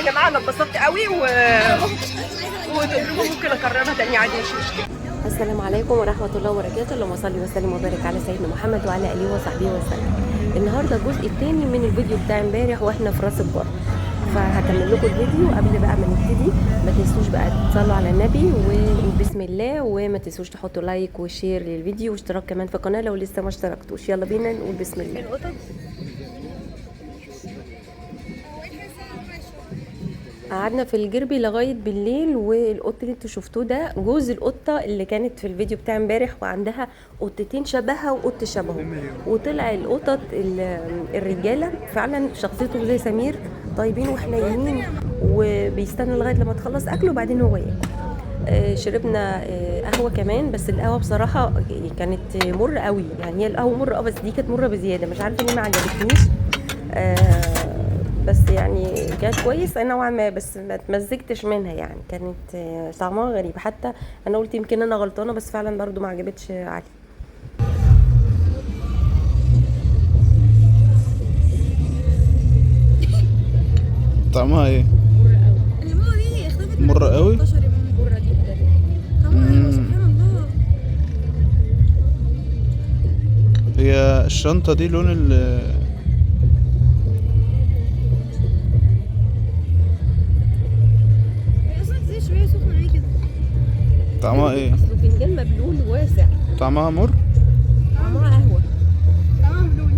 يا جماعة انا اتبسطت قوي وتجربه ممكن اكررها تاني عادي، مش مشكلة. السلام عليكم ورحمة الله وبركاته. اللهم صل وسلم وبارك على سيدنا محمد وعلى آله وصحبه وسلم. النهارده الجزء الثاني من الفيديو بتاع امبارح واحنا في راس البر، فهكمل لكم الفيديو. قبل بقى ما نبتدي ما تنسوش بقى تصلوا على النبي وبسم الله، وما تنسوش تحطوا like و share للفيديو واشتراك كمان في القناة لو لسه ما اشتركتوش. يلا بينا نقول بسم الله. القطط قعدنا في الجربي لغاية بالليل، والقط اللي انتوا شفتوه ده جوز القطة اللي كانت في الفيديو بتاع امبارح، وعندها قطتين شبهها وقط شبهه. وطلع القطط الرجالة فعلا شخصيتهم زي سمير، طيبين وحنينين وبيستنى لغاية لما تخلص اكله وبعدين هو ياكل. شربنا قهوة كمان، بس القهوة بصراحة كانت مرة قوي، يعني هي القهوة مرة بس دي كانت مرة بزيادة، مش عارفه ليه ما عجبتنيش. بس يعني كانت كويسة نوعا ما، بس ما اتمزجتش منها، يعني كانت طعمها غريب. حتى انا قلت يمكن انا غلطانة، بس فعلا برضو ما عجبتش علي. طعمها ايه؟ الماما دي اختفت من مرة قوي؟ 2018 يا ماما. مرة جدا. طعمها حلو مم. سبحان الله. هي الشنطة دي لون ال هي اصلا زي شوية سخنة ليه كده؟ طعمها ايه؟ اصله فنجان مبلول واسع. طعمها مر؟ طعمها قهوة. طعمها مبلول.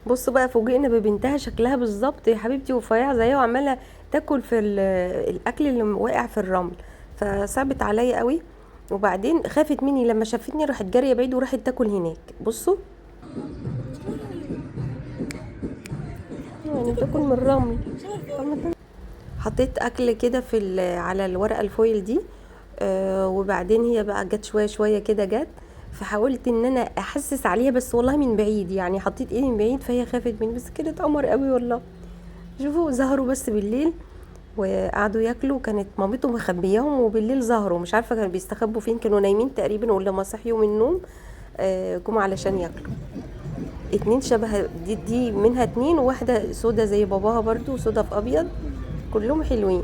بصوا بقى، فوجئنا ببنتها شكلها بالظبط يا حبيبتي، وفياع زيها وعماله تاكل في الاكل اللي واقع في الرمل، فصعبت عليا قوي. وبعدين خافت مني لما شافتني، راحت جارية بعيد وراحت تاكل هناك. بصوا يعني بتاكل من الرمل. حطيت اكل كده في على الورقة ال foil دي، وبعدين هي بقى جت شوية شوية كده جت، فحاولت ان انا احسس عليها بس والله من بعيد، يعني حطيت ايدي من بعيد فهي خافت مني، بس كانت قمر قوي والله. شوفوا ظهروا بس بالليل وقعدوا ياكلوا، كانت مامتهم مخبياهم وبالليل ظهروا، مش عارفه كانوا بيستخبوا فين، كانوا نايمين تقريبا، ولما صحيوا من النوم جم علشان ياكلوا. اتنين شبه دي منها اتنين، وواحدة سودا زي باباها برضو، سودا في ابيض، كلهم حلوين.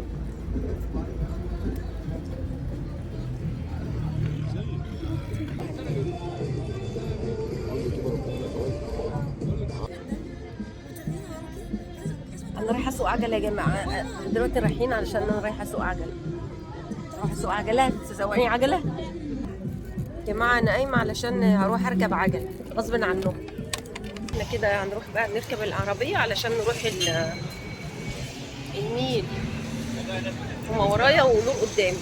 انا رايحة اسوق عجله يا جماعة، دلوقتي رايحين علشان انا رايحة اسوق عجله. رايحة اسوق عجله، تسوقني عجله يا جماعة؟ انا قايمة علشان هروح اركب عجله غصب عنهم. احنا كده هنروح بقى نركب العربية علشان نروح النيل. هما ورايا ونور قدامي.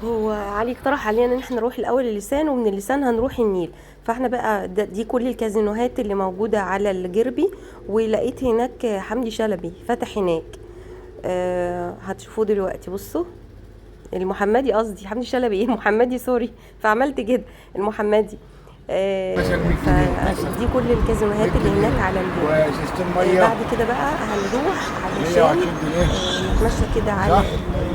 هو علي اقترح علينا ان احنا نروح الاول اللسان، ومن اللسان هنروح النيل. فاحنا بقى دي كل الكازينوهات اللي موجودة على الجربي، ولقيت هناك حمدي شلبي فتح هناك، هتشوفوه دلوقتي. بصوا المحمدي، قصدي حمدي شلبي ايه المحمدي، sorry، فعملت كده المحمدي. فدي كل الكازينوهات اللي هناك على الجربي. وازازتين مية بعد كده بقى هنروح علشان 120 جنيه نتمشى كده على صح؟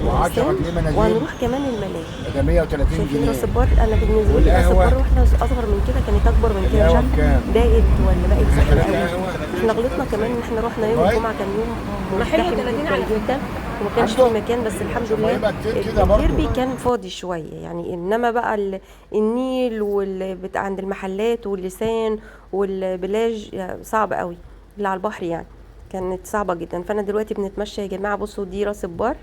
و10 اللسان، جنيه مناديل. وهنروح كمان الملاهي. ده 130 شايفين جنيه. راس البر؟ انا بالنسبة لي راس والقهوة؟ البر واحنا اصغر من كده كانت اكبر من كده، مش القهوة عارفه بكام؟ ضاقت ولا بقت زحمة ثلاثة قوي. قهوة. احنا غلطنا كمان ان احنا رحنا يوم طيب. الجمعة، كان يوم حلو مزدحم 30 جدا على فكرة. جدا وما كانش في عنده؟ مكان، بس الحمد ما لله يبقى كتير كده برضه. الجربي كان فاضي شوية يعني. انما بقى النيل والبتاع عند المحلات واللسان والبلاج صعب قوي اللي على البحر، يعني كانت صعبة جدا. فانا دلوقتي بنتمشى يا جماعة. بصوا دي راس البر،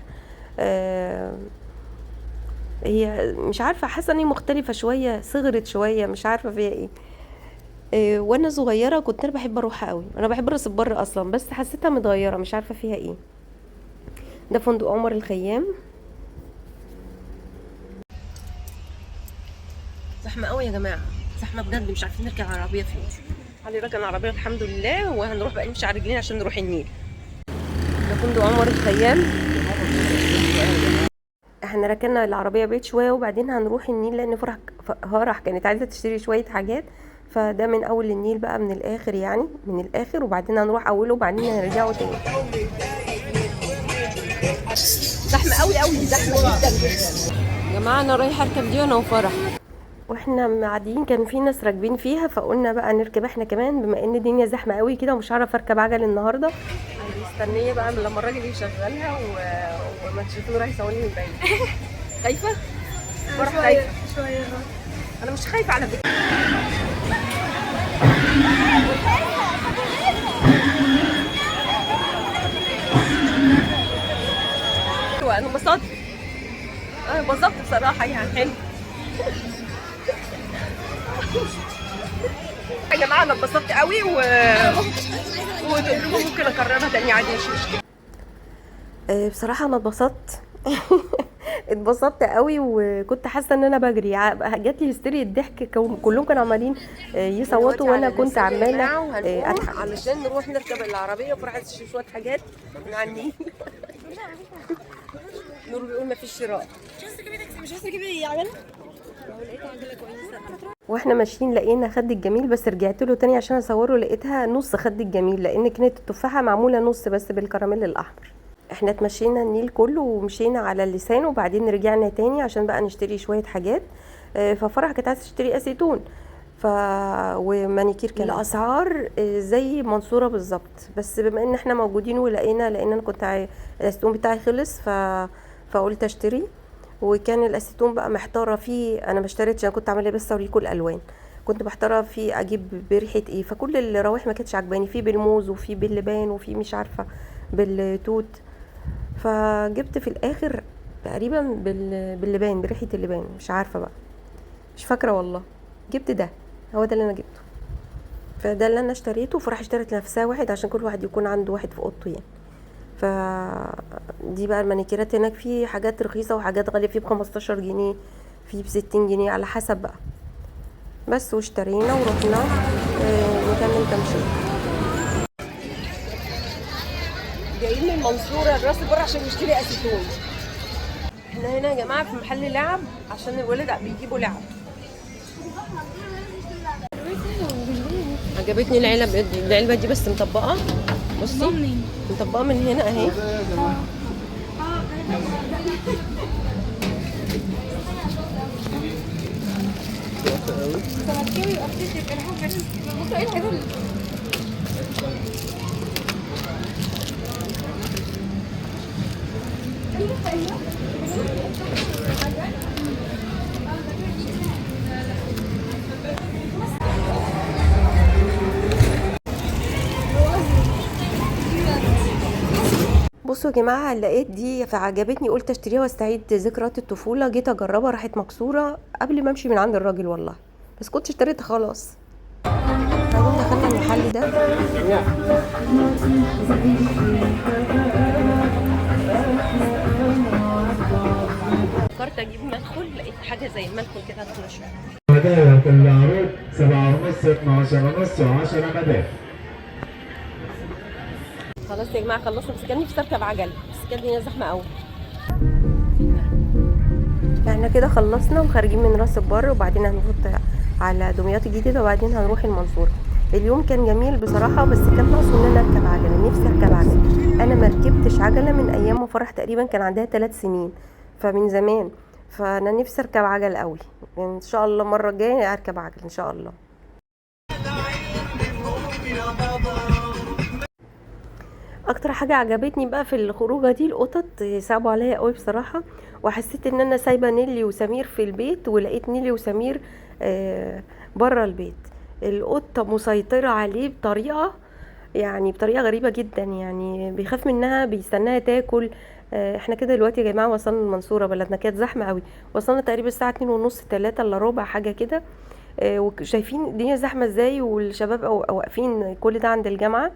هي مش عارفه، حاسه ان هي مختلفة شوية، صغرت شوية، مش عارفه فيها ايه. وانا صغيرة كنت انا بحب اروحها قوي، انا بحب راس البر اصلا، بس حسيتها متغيرة مش عارفه فيها ايه. ده فندق عمر الخيام. زحمة قوي يا جماعة، زحمة بجد، مش عارفين نركب عربية فين. علي ركن العربية الحمد لله، وهنروح بقى نمشي على رجلينا عشان نروح النيل. ده فندق عمر الخيام. احنا ركننا العربية بعيد شوية وبعدين هنروح النيل، لان فرح كانت عايزه تشتري شوية حاجات، فده من اول النيل بقى، من الاخر يعني، من الاخر، وبعدين هنروح اوله وبعدين هنرجعه تاني. زحمة قوي قوي، زحمة جدا جدا. يا جماعة انا رايحة اركب دي انا وفرح. واحنا معديين كان في ناس راكبين فيها، فقلنا بقى نركب احنا كمان بما ان الدنيا زحمة قوي كده ومش هعرف اركب عجل النهارده. انا مستنيه بقى من لما الراجل يشغلها وما تشوفوا راح يصورني من بعيد. خايفة؟ فرح خايفة. شوية. انا مش خايفة على فكرة. انا انبسطت، انا انبسطت بصراحة يعني. حلو يا جماعة، انا انبسطت قوي وتجربه ممكن اكررها تاني عادي، مش مشكلة. بصراحة انا اتبسطت اتبسطت قوي، وكنت حاسه ان انا بجري، جات لي هستيريا الضحك، كلهم كانوا عمالين يصوتوا وانا كنت عماله اضحك. علشان نروح نركب العربية وفرح عايز تشتري شوية حاجات من على النيل. نور بيقول مفيش شراء. مش عايزه تركبي تاكسي، مش عايزه تركبي عجله. واحنا ماشيين لقينا خد الجميل، بس رجعت له تاني عشان اصوره، لقيتها نص خد الجميل لان كانت التفاحة معمولة نص بس بالكراميل الاحمر. احنا اتمشينا النيل كله ومشينا على اللسان، وبعدين رجعنا تاني عشان بقى نشتري شوية حاجات. ففرح كانت عايزه تشتري اسيتون ومانيكير. كان الاسعار زي منصورة بالظبط، بس بما ان احنا موجودين ولقينا، لان انا كنت الاسيتون بتاعي خلص فقلت اشتري. وكان الاسيتون بقى محتارة فيه، انا ما اشتريتش، انا كنت عامله بس اوريكم الالوان، كنت محتارة فيه اجيب بريحه ايه، فكل الروايح ما كانتش عجباني، في بالموز وفي باللبان وفي مش عارفه بالتوت، فجبت في الاخر تقريبا باللبان، بريحه اللبان، مش عارفه بقى، مش فاكره والله. جبت ده، هو ده اللي انا جبته، فده اللي انا اشتريته. فراح اشترت لنفسها واحد عشان كل واحد يكون عنده واحد في اوضته يعني. فدي بقى المانيكيرات هناك، في حاجات رخيصة وحاجات غالية، في ب15 جنيه، في ب60 جنيه على حسب بقى. بس واشترينا ورحنا نكمل تمشي. جايين من المنصورة لراس البر عشان نشتري اسيتون. احنا هنا يا جماعة في محل لعب عشان الولاد بيجيبوا لعب. عجبتني العلبة دي بس مطبقه، بصي مطبقه من هنا اهي. بصوا يا جماعة، لقيت دي فعجبتني، قلت اشتريها واستعيد ذكريات الطفولة. جيت اجربها راحت مكسورة قبل ما امشي من عند الراجل والله، بس كنت اشتريتها خلاص. بعدين دخلنا المحل ده. فكرت اجيب مدخل، لقيت حاجة زي المدخل كده هدخل اشوف. مدايا كل عروض 7:30 12:30 و10 مدايا. خلاص يا جماعة خلصنا، بس كان نفسي اركب عجل، بس كان الدنيا زحمة قوي. احنا كده خلصنا وخارجين من راس البر، وبعدين هنفوت على دمياط الجديدة، وبعدين هنروح المنصورة. اليوم كان جميل بصراحة، بس كان ناقصه ان انا اركب عجله. نفسي اركب عجله، انا ما ركبتش عجله من ايام ما فرح تقريبا كان عندها 3 سنين، فمن زمان، فانا نفسي اركب عجل قوي. ان شاء الله المرة الجاية اركب عجل ان شاء الله. اكتر حاجة عجبتني بقى في الخروجه دي القطط، صعبوا عليا قوي بصراحة، وحسيت ان انا سايبه نيلي وسمير في البيت، ولقيت نيلي وسمير بره البيت. القطة مسيطرة عليه بطريقة، يعني بطريقة غريبة جدا، يعني بيخاف منها، بيستناها تاكل. احنا كده دلوقتي يا جماعة وصلنا المنصورة بلدنا، كانت زحمة قوي، وصلنا تقريبا الساعة 2:30 2:45 حاجة كده. وشايفين الدنيا زحمة ازاي، والشباب واقفين كل ده عند الجامعة.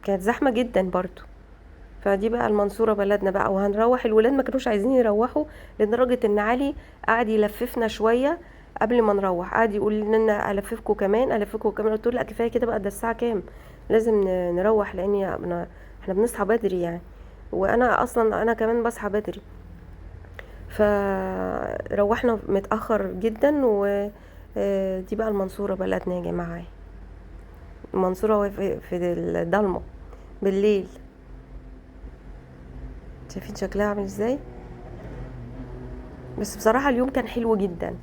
كانت زحمة جدا برضو. فدي بقى المنصورة بلدنا بقى، وهنروح. الولاد ما كانوش عايزين يروحوا لدرجة ان علي قعد يلففنا شوية قبل ما نروح، قعد يقول لنا الففكم كمان الففكم كمان، قلت له لا كفاية كده بقى، ده الساعة كام، لازم نروح، لان احنا بنصحى بدري يعني، وانا اصلا انا كمان بصحى بدري. فروحنا متاخر جدا. ودي بقى المنصورة بلدنا يا جماعة، المنصورة في الضلمة بالليل، شايفين شكلها عامل ازاي. بس بصراحة اليوم كان حلو جدا.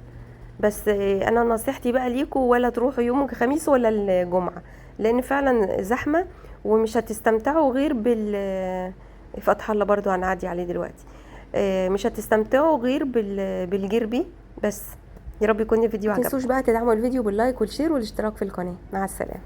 بس انا نصيحتي بقى ليكم، ولا تروحوا يوم الخميس ولا الجمعة، لان فعلا زحمة ومش هتستمتعوا غير بال فتح الله برضو هنعدي عليه دلوقتي. مش هتستمتعوا غير بالجربي بس. يا رب يكون الفيديو عجبكم. ما تنسوش بقى تدعموا الفيديو بال like وال share والاشتراك في القناة. مع السلامة.